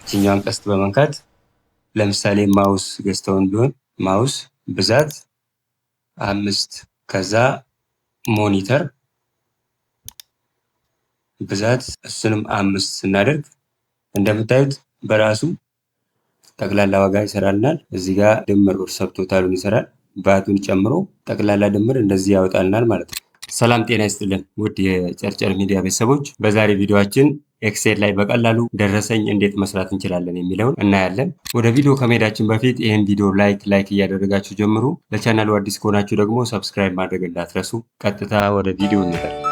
እችኛዋን ቀስት በመንካት ለምሳሌ mouse ገዝተውን ቢሆን mouse ብዛት 5፣ ከዛ monitor ብዛት እሱንም 5 ስናደርግ እንደምታዩት በራሱ ጠቅላላ ዋጋ ይሰራልናል። እዚህ ጋር ድምር subtotal ኡን ይሰራል። ቫቱን ጨምሮ ጠቅላላ ድምር እንደዚህ ያወጣልናል ማለት ነው። ሰላም ጤና ይስጥልን ውድ የጨርጨር ሚዲያ ቤተሰቦች፣ በዛሬ ቪዲዮአችን Excel ላይ በቀላሉ ደረሰኝ እንዴት መስራት እንችላለን የሚለውን እናያለን። ወደ ቪዲዮ ከመሄዳችን በፊት ይህን ቪዲዮ like like እያደረጋችሁ ጀምሩ። ለቻናሉ አዲስ ከሆናችሁ ደግሞ subscribe ማድረግ እንዳትረሱ። ቀጥታ ወደ ቪዲዮ እንሄዳለን።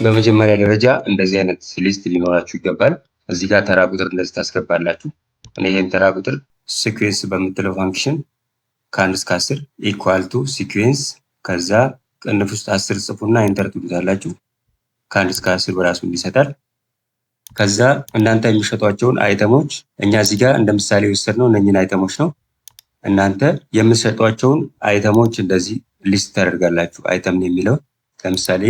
በመጀመሪያ ደረጃ እንደዚህ አይነት list ሊኖራችሁ ይገባል። እዚህ ጋር ተራ ቁጥር እንደዚህ ታስገባላችሁ። እኔ ይህን ተራ ቁጥር sequence በምትለው function ከ1 እስከ 10 equal to sequence ከዛ ቅንፍ ውስጥ 10 ጽፉና enter ትሉታላችሁ። ከ1 እስከ 10 በራሱ ይሰጣል። ከዛ እናንተ የሚሸጧቸውን item ኦች እኛ እዚህ ጋር እንደ ምሳሌ የወሰድነው እነኝህን item ኦች ነው። እናንተ የምትሸጧቸውን item ኦች እንደዚህ list ታደርጋላችሁ። item የሚለው ለምሳሌ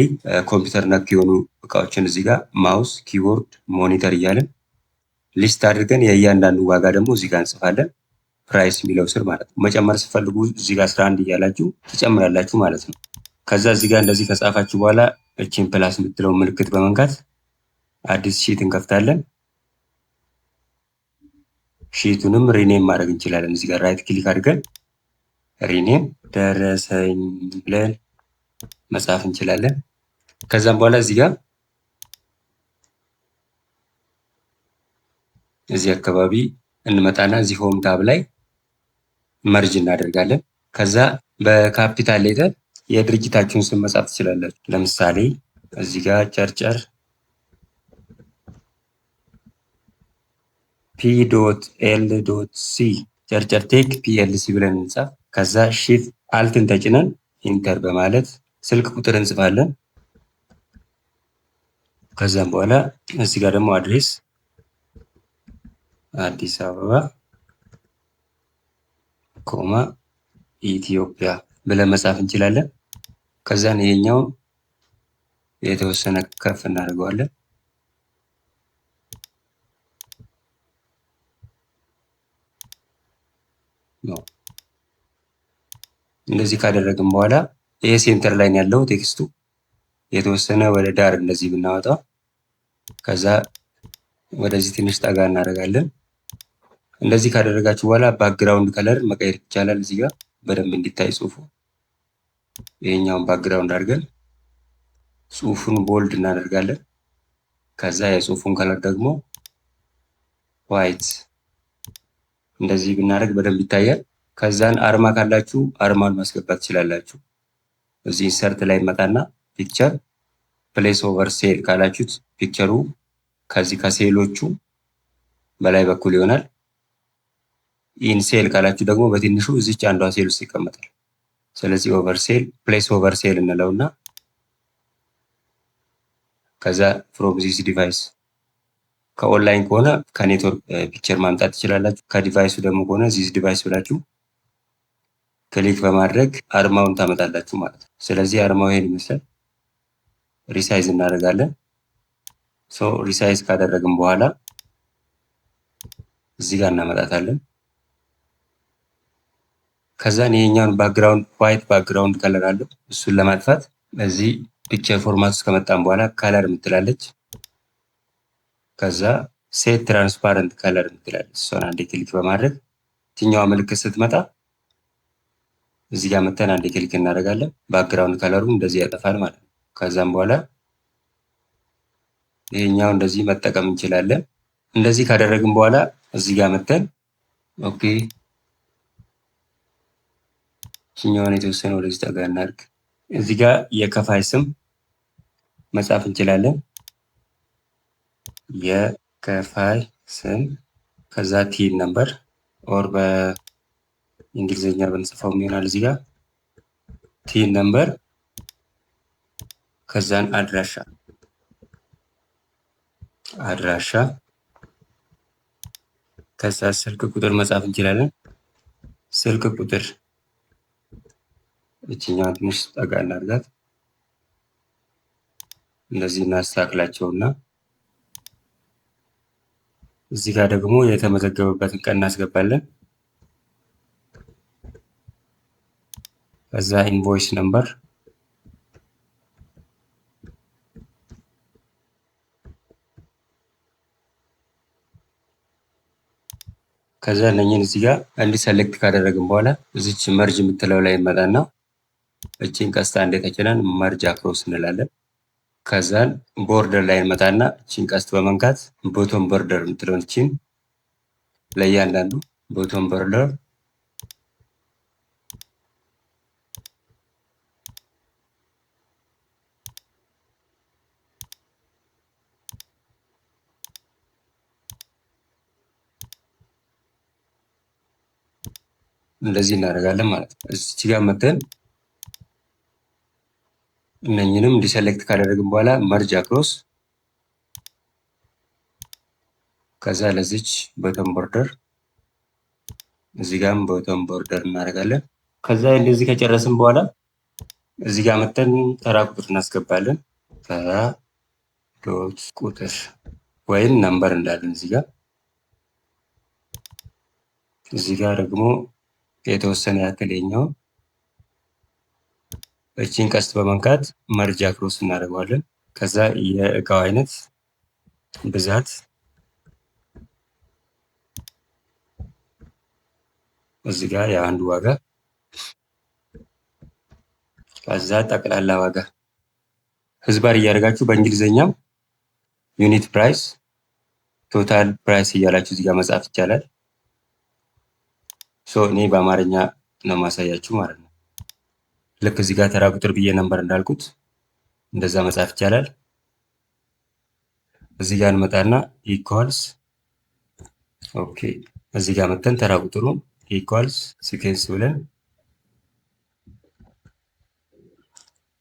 ኮምፒውተር ነክ የሆኑ እቃዎችን እዚህ ጋር mouse፣ keyboard፣ monitor እያለን list አድርገን የእያንዳንዱ ዋጋ ደግሞ እዚህ ጋር እንጽፋለን። price የሚለው ስር ማለት ነው። መጨመር ስትፈልጉ እዚህ ጋር 11 እያላችሁ ትጨምራላችሁ ማለት ነው። ከዛ እዚህ ጋር እንደዚህ ከጻፋችሁ በኋላ እቺን plus የምትለው ምልክት በመንካት አዲስ sheet እንከፍታለን። sheet ኡንም rename ማድረግ እንችላለን። እዚህ ጋር right click አድርገን rename ደረሰኝ ብለን መጻፍ እንችላለን። ከዛም በኋላ እዚህ ጋር እዚህ አካባቢ እንመጣና እዚህ home tab ላይ merge እናደርጋለን። ከዛ በ capital letter የድርጅታችሁን ስም መጻፍ ትችላላችሁ። ለምሳሌ እዚህ ጋር ጨርጨር P dot L dot C ጨርጨር Tech PLC ብለን እንጻፍ። ከዛ shift alt ን ተጭነን enter በማለት ስልክ ቁጥር እንጽፋለን። ከዛም በኋላ እዚህ ጋር ደግሞ address አዲስ አበባ comma ኢትዮጵያ ብለን መጻፍ እንችላለን። ከዛን ይሄኛው የተወሰነ ከፍ እናደርገዋለን። እንደዚህ ካደረግን በኋላ ይሄ center ላይ ያለው text ኡ የተወሰነ ወደ ዳር እንደዚህ ብናወጣው ከዛ ወደዚህ ትንሽ ጠጋ እናደርጋለን። እንደዚህ ካደረጋችሁ በኋላ background color መቀየር ይቻላል። እዚህ ጋር በደንብ እንዲታይ ጽሁፉ ይሄኛውን background አድርገን ጽሁፉን bold እናደርጋለን። ከዛ የጽሁፉን color ደግሞ white እንደዚህ ብናደርግ በደንብ ይታያል። ከዛን አርማ ካላችሁ አርማን ማስገባት ትችላላችሁ። እዚህ insert ላይ መጣና picture place over cell ካላችሁት picture ኡ ከዚህ ከሴሎቹ በላይ በኩል ይሆናል። in cell ካላችሁ ደግሞ በትንሹ እዚች አንዷ ሴል ውስጥ ይቀመጣል። ስለዚህ over cell place over cell እንለውና ከዛ from this device ከ online ከሆነ ከ network picture ማምጣት ትችላላችሁ። ከ device ኡ ደግሞ ከሆነ this device ብላችሁ click በማድረግ አርማውን ታመጣላችሁ ማለት ነው። ስለዚህ አርማው ይሄን ይመስላል። resize እናደርጋለን። so resize ካደረግን በኋላ እዚህ ጋር እናመጣታለን። ከዛን ይሄኛውን background white background color አለው እሱን ለማጥፋት እዚህ picture format ውስጥ ከመጣን በኋላ color የምትላለች፣ ከዛ set transparent color የምትላለች እሷን አንዴ click በማድረግ የትኛዋ ምልክት ስትመጣ እዚህ ጋር መተን አንዴ click እናደርጋለን። background color ኡ እንደዚህ ያጠፋል ማለት ነው። ከዛም በኋላ ይሄኛው እንደዚህ መጠቀም እንችላለን። እንደዚህ ካደረግን በኋላ እዚህ ጋር መተን okay ይችኛዋን የተወሰነ ወደዚህ ጠጋ እናድርግ። እዚህ ጋር የከፋይ ስም መጻፍ እንችላለን። የከፋይ ስም ከዛ TIN number or በእንግሊዝኛ ብንጽፈው ይሆናል። እዚህ ጋር TIN number ከዛን አድራሻ አድራሻ ከዛ ስልክ ቁጥር መጻፍ እንችላለን። ስልክ ቁጥር እችኛዋን ትንሽ ጠጋ እናድርጋት። እንደዚህ እናስተካክላቸውና እዚህ ጋር ደግሞ የተመዘገበበትን ቀን እናስገባለን። ከዛ invoice number ከዛ እነኝህን እዚህ ጋር እንዲ select ካደረግን በኋላ እዚች merge የምትለው ላይ እንመጣና እቺን ቀስት አንዴ ተጭነን merge across እንላለን። ከዛን border ላይ እንመጣና እቺን ቀስት በመንካት bottom border የምትለውን እቺን ለእያንዳንዱ bottom border እንደዚህ እናደርጋለን ማለት ነው። እዚች ጋር መተን እነኝንም እንዲ select ካደረግን በኋላ merge across ከዛ ለዚች bottom border እዚህ ጋርም bottom border እናደርጋለን። ከዛ እንደዚህ ከጨረስን በኋላ እዚህ ጋር መተን ተራ ቁጥር እናስገባለን። ተራ dot ቁጥር ወይም number እንዳለን እዚህ ጋር ደግሞ የተወሰነ ያክል የኛው እቺን ቀስት በመንካት merge across እናደርገዋለን። ከዛ የእቃው አይነት ብዛት እዚህ ጋር የአንዱ ዋጋ ከዛ ጠቅላላ ዋጋ ህዝባር እያደረጋችሁ በእንግሊዘኛም unit price total price እያላችሁ እዚህ ጋር መጻፍ ይቻላል። So እኔ በአማርኛ ነው ማሳያችሁ ማለት ነው። ልክ እዚህ ጋር ተራ ቁጥር ብዬ number እንዳልኩት እንደዛ መጻፍ ይቻላል። እዚህ ጋር እንመጣና equals okay፣ እዚህ ጋር መተን ተራ ቁጥሩን equals sequence ብለን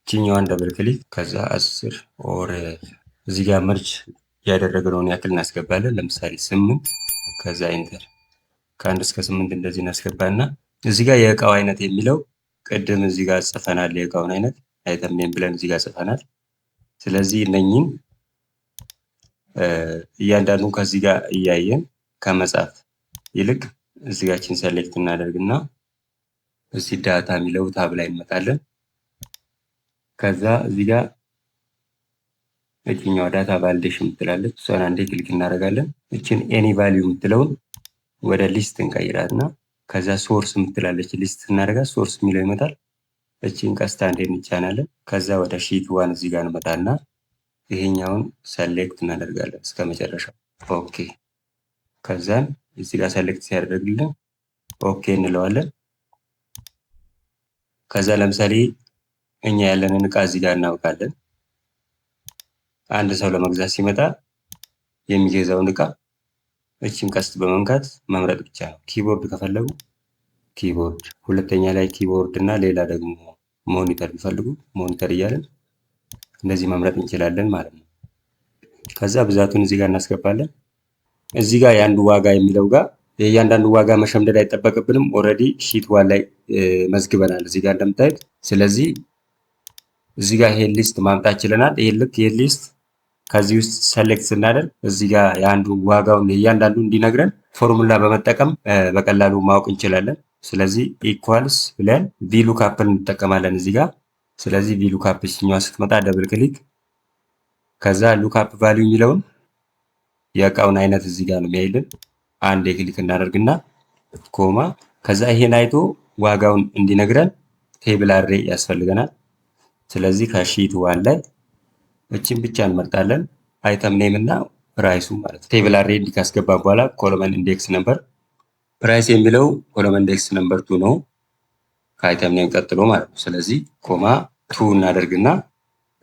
እቺኛዋን double click ከዛ 10 or እዚህ ጋር merge ያደረግነውን ያክል እናስገባለን። ለምሳሌ 8 ከዛ enter ከ1 እስከ 8 እንደዚህ እናስገባና እዚህ ጋር የእቃው አይነት የሚለው ቅድም እዚህ ጋር ጽፈናል። የእቃውን አይነት item name ብለን እዚህ ጋር ጽፈናል። ስለዚህ እነኚህን እያንዳንዱን ከዚህ ጋር እያየን ከመጻፍ ይልቅ እዚህ ጋርችን select እናደርግና እዚህ data የሚለው tab ላይ እንመጣለን። ከዛ እዚህ ጋር እቺኛዋ data validation የምትላለች እሷን አንዴ click እናደርጋለን። እቺን any value የምትለውን ወደ list እንቀይራትና ከዛ source የምትላለች list እናደርጋት source የሚለው ይመጣል። እቺን ቀስታ አንዴ እንጫናለን። ከዛ ወደ sheet one እዚህ ጋር እንመጣና ይሄኛውን select እናደርጋለን እስከ መጨረሻው okay። ከዛን እዚህ ጋር select ሲያደርግልን okay እንለዋለን። ከዛ ለምሳሌ እኛ ያለንን እቃ እዚህ ጋር እናውቃለን። አንድ ሰው ለመግዛት ሲመጣ የሚገዛውን እቃ እቺን ቀስት በመንካት መምረጥ ብቻ ነው። Keyboard ከፈለጉ keyboard፣ ሁለተኛ ላይ keyboard እና ሌላ ደግሞ monitor ቢፈልጉ monitor እያለን እንደዚህ መምረጥ እንችላለን ማለት ነው። ከዛ ብዛቱን እዚህ ጋር እናስገባለን። እዚህ ጋር የአንዱ ዋጋ የሚለው ጋር የእያንዳንዱ ዋጋ መሸምደድ አይጠበቅብንም። Already sheet one ላይ መዝግበናል እዚህ ጋር እንደምታዩት። ስለዚህ እዚህ ጋር ይሄን list ማምጣት ችለናል። ይሄን ልክ ይሄን list ከዚህ ውስጥ select ስናደርግ እዚህ ጋር የአንዱ ዋጋውን የእያንዳንዱ እንዲነግረን ፎርሙላ በመጠቀም በቀላሉ ማወቅ እንችላለን። ስለዚህ equals ብለን VLOOKUP ን እንጠቀማለን እዚህ ጋር። ስለዚህ VLOOKUP እቺኛዋ ስትመጣ double click ከዛ lookup value የሚለውን የእቃውን አይነት እዚህ ጋር ነው የሚያይልን። አንድ click እናደርግና comma ከዛ ይሄን አይቶ ዋጋውን እንዲነግረን table array ያስፈልገናል። ስለዚህ ከ sheet one ላይ እቺን ብቻ እንመርጣለን። Item name እና price ኡ ማለት ነው። Table array እንዲህ ካስገባን በኋላ column index number price የሚለው column index number 2 ነው ከ item name ቀጥሎ ማለት ነው። ስለዚህ comma 2 እናደርግና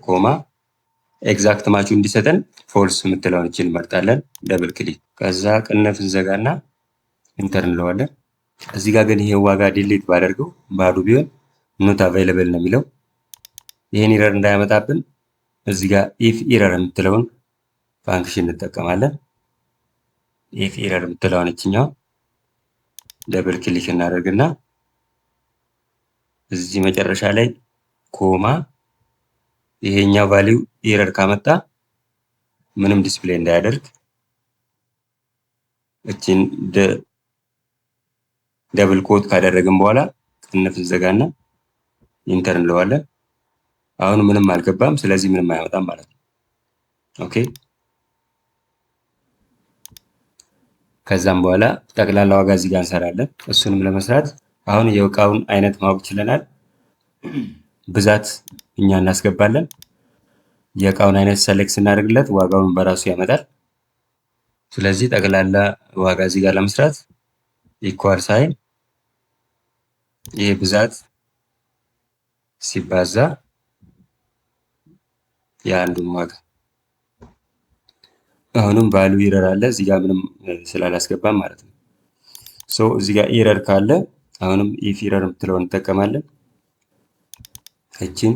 comma exact match ኡ እንዲሰጠን false የምትለውን እቺን እንመርጣለን። Double click ከዛ ቅንፍ እንዘጋና enter እንለዋለን። እዚህ ጋር ግን ይሄ ዋጋ delete ባደርገው ባዶ ቢሆን not available ነው የሚለው። ይሄን error እንዳያመጣብን እዚህ ጋር if error የምትለውን function እንጠቀማለን። If error የምትለውን እቺኛው double click እናደርግና እዚህ መጨረሻ ላይ comma ይሄኛው value error ካመጣ ምንም display እንዳያደርግ እቺን double quote ካደረግን በኋላ ቅንፍ እንዘጋና enter እንለዋለን። አሁን ምንም አልገባም፣ ስለዚህ ምንም አያመጣም ማለት ነው። Okay ከዛም በኋላ ጠቅላላ ዋጋ እዚህ ጋር እንሰራለን። እሱንም ለመስራት አሁን የእቃውን አይነት ማወቅ ችለናል። ብዛት እኛ እናስገባለን። የእቃውን አይነት select ስናደርግለት ዋጋውን በራሱ ያመጣል። ስለዚህ ጠቅላላ ዋጋ እዚህ ጋር ለመስራት equal sign ይሄ ብዛት ሲባዛ የአንዱን ዋጋ። አሁንም value error አለ እዚህ ጋር ምንም ስላላስገባም ማለት ነው። So እዚህ ጋር error ካለ አሁንም if error የምትለውን እንጠቀማለን። እቺን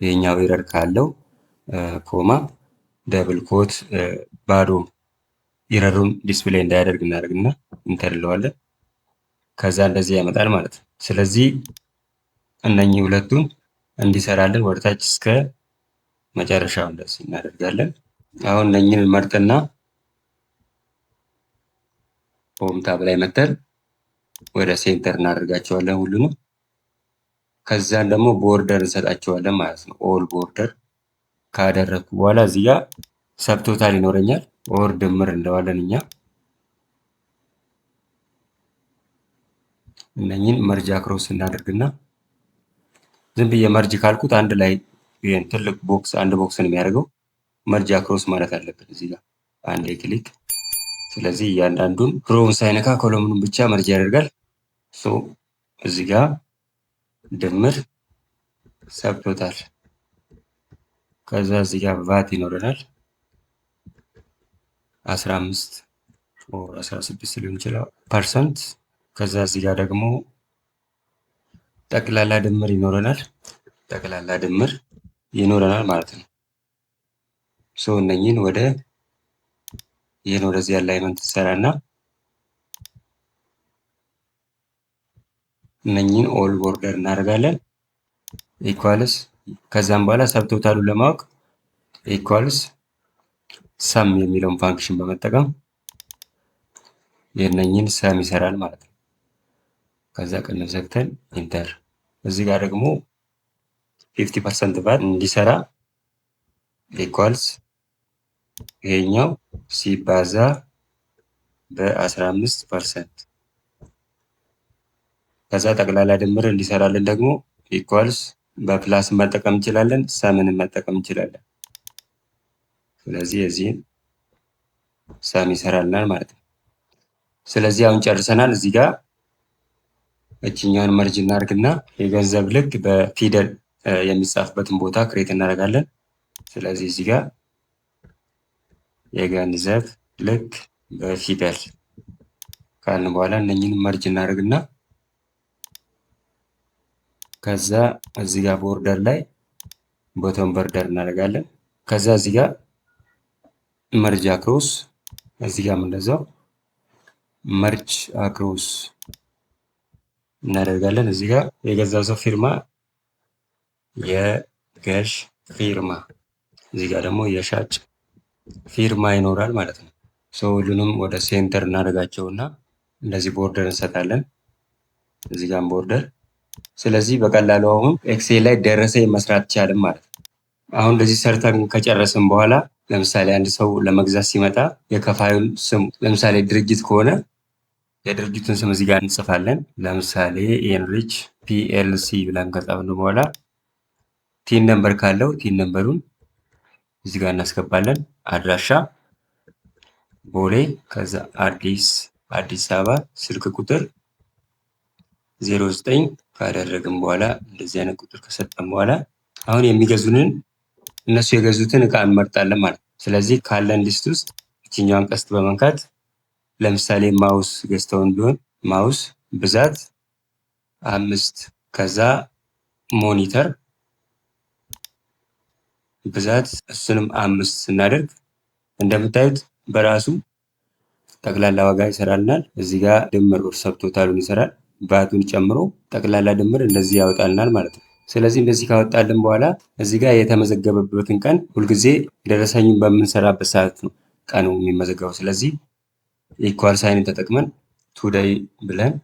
ይሄኛው error ካለው comma double quote ባዶ error ኡን display እንዳያደርግ እናደርግና enter እንለዋለን። ከዛ እንደዚህ ያመጣል ማለት ነው። ስለዚህ እነኚህ ሁለቱን እንዲሰራልን ወደታች እስከ መጨረሻው እንደዚህ እናደርጋለን። አሁን እነኚህን መርጥና home tab ላይ መተን ወደ center እናደርጋቸዋለን ሁሉንም። ከዛን ደግሞ border እንሰጣቸዋለን ማለት ነው። All border ካደረግኩ በኋላ እዚህ ጋር subtotal ይኖረኛል። Or ድምር እንለዋለን እኛ። እነኚህን merge across እናደርግና ዝም ብዬ merge ካልኩት አንድ ላይ ይሄን ትልቅ box አንድ box ነው የሚያደርገው። Merge across ማለት አለብን እዚህ ጋር አንዴ click። ስለዚህ እያንዳንዱን row ውን ሳይነካ column ኑን ብቻ merge ያደርጋል። So እዚህ ጋር ድምር subtotal፣ ከዛ እዚህ ጋር ቫት ይኖረናል 15 or 16 ሊሆን ይችላል percent። ከዛ እዚህ ጋር ደግሞ ጠቅላላ ድምር ይኖረናል። ጠቅላላ ድምር ይኖረናል ማለት ነው። So እነኚህን ወደ ይህን ወደዚህ alignment ሰራና እነኚህን all border እናደርጋለን equals። ከዛም በኋላ subtotal ኡን ለማወቅ equals sum የሚለውን function በመጠቀም የእነኚህን sum ይሰራል ማለት ነው። ከዛ ቅንፍ ዘግተን enter። እዚህ ጋር ደግሞ 50% ቫት እንዲሰራ equals ይሄኛው ሲባዛ በ15%። ከዛ ጠቅላላ ድምር እንዲሰራልን ደግሞ equals በ plus መጠቀም እንችላለን፣ sum ንም መጠቀም እንችላለን። ስለዚህ የዚህን sum ይሰራልናል ማለት ነው። ስለዚህ አሁን ጨርሰናል። እዚህ ጋር እችኛውን merge እናድርግና የገንዘብ ልክ በፊደል የሚጻፍበትን ቦታ create እናደርጋለን። ስለዚህ እዚህ ጋር የገንዘብ ልክ በፊደል ካልን በኋላ እነኝህን merge እናደርግና ከዛ እዚህ ጋር border ላይ bottom border እናደርጋለን። ከዛ እዚህ ጋር merge across፣ እዚህ ጋር እንደዛው merge across እናደርጋለን። እዚህ ጋር የገዛው ሰው ፊርማ የገዥ ፊርማ፣ እዚህ ጋር ደግሞ የሻጭ ፊርማ ይኖራል ማለት ነው። So ሁሉንም ወደ center እናደርጋቸውና እንደዚህ border እንሰጣለን። እዚህ ጋር border። ስለዚህ በቀላሉ አሁን Excel ላይ ደረሰኝ መስራት ይቻላል ማለት ነው። አሁን እንደዚህ ሰርተን ከጨረስን በኋላ ለምሳሌ አንድ ሰው ለመግዛት ሲመጣ የከፋዩን ስም ለምሳሌ ድርጅት ከሆነ የድርጅቱን ስም እዚህ ጋር እንጽፋለን። ለምሳሌ ኤንሪች PLC ብለን ከጻፍን በኋላ TIN number ካለው TIN number ኡን እዚህ ጋር እናስገባለን። አድራሻ ቦሌ፣ ከዛ አዲስ አበባ፣ ስልክ ቁጥር 09 ካደረግን በኋላ እንደዚህ አይነት ቁጥር ከሰጠን በኋላ አሁን የሚገዙንን እነሱ የገዙትን እቃ እንመርጣለን ማለት ነው። ስለዚህ ካለን list ውስጥ እችኛዋን ቀስት በመንካት ለምሳሌ mouse ገዝተውን ቢሆን mouse ብዛት 5፣ ከዛ monitor ብዛት እሱንም 5 ስናደርግ እንደምታዩት በራሱ ጠቅላላ ዋጋ ይሰራልናል። እዚህ ጋር ድምር subtotal ኡን ይሰራል። ቫቱን ጨምሮ ጠቅላላ ድምር እንደዚህ ያወጣልናል ማለት ነው። ስለዚህ እንደዚህ ካወጣልን በኋላ እዚህ ጋር የተመዘገበበትን ቀን፣ ሁልጊዜ ደረሰኙን በምንሰራበት ሰዓት ነው ቀኑ የሚመዘገበው። ስለዚህ equal sign ን ተጠቅመን today ብለን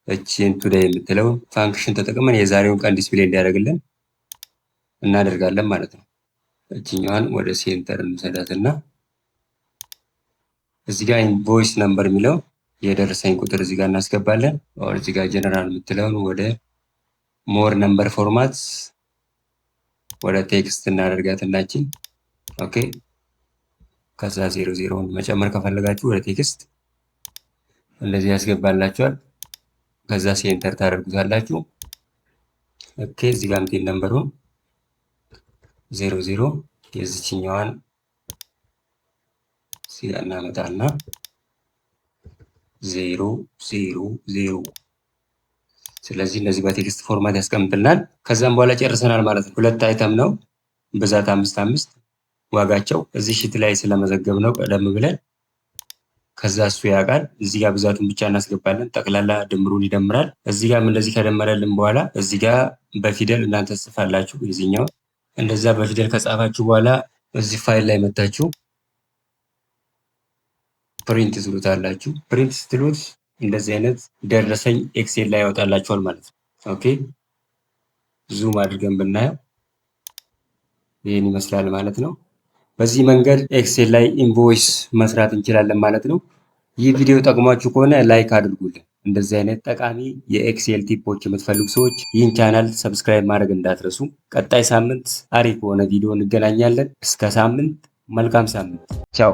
እቺን today የምትለውን function ተጠቅመን የዛሬውን ቀን display እንዲያደርግልን እናደርጋለን ማለት ነው። እችኛዋን ወደ center እንውሰዳትና እዚህ ጋር invoice number የሚለው የደረሰኝ ቁጥር እዚህ ጋር እናስገባለን። እዚህ ጋር ጀነራል የምትለውን ወደ more number format ወደ text እናደርጋትና፣ okay። ከዛ ዜሮ ዜሮውን መጨመር ከፈለጋችሁ ወደ text እንደዚህ ያስገባላችኋል። ከዛ center ታደርጉታላችሁ። Okay፣ እዚህ ጋር TIN number ኡን 00 የዚችኛዋን እዚህ ጋር እናመጣና 0 0 0። ስለዚህ እነዚህ በ text format ያስቀምጥልናል። ከዛም በኋላ ጨርሰናል ማለት ነው። ሁለት item ነው፣ ብዛት አምስት አምስት፣ ዋጋቸው እዚህ sheet ላይ ስለመዘገብነው ቀደም ብለን ከዛ እሱ ያውቃል። እዚህ ጋር ብዛቱን ብቻ እናስገባለን። ጠቅላላ ድምሩን ይደምራል። እዚህ ጋርም እንደዚህ ከደመረልን በኋላ እዚህ ጋር በፊደል እናንተ ትጽፋላችሁ። የዚህኛው እንደዛ በፊደል ከጻፋችሁ በኋላ እዚህ ፋይል ላይ መታችሁ print ትሉታላችሁ። Print ስትሉት እንደዚህ አይነት ደረሰኝ Excel ላይ ያወጣላችኋል ማለት ነው። Okay፣ zoom አድርገን ብናየው ይህን ይመስላል ማለት ነው። በዚህ መንገድ Excel ላይ invoice መስራት እንችላለን ማለት ነው። ይህ ቪዲዮ ጠቅሟችሁ ከሆነ like አድርጉልን። እንደዚህ አይነት ጠቃሚ የ Excel tip ኦች የምትፈልጉ ሰዎች ይህን channel subscribe ማድረግ እንዳትረሱ። ቀጣይ ሳምንት አሪፍ በሆነ ቪዲዮ እንገናኛለን። እስከ ሳምንት መልካም ሳምንት። ቻው።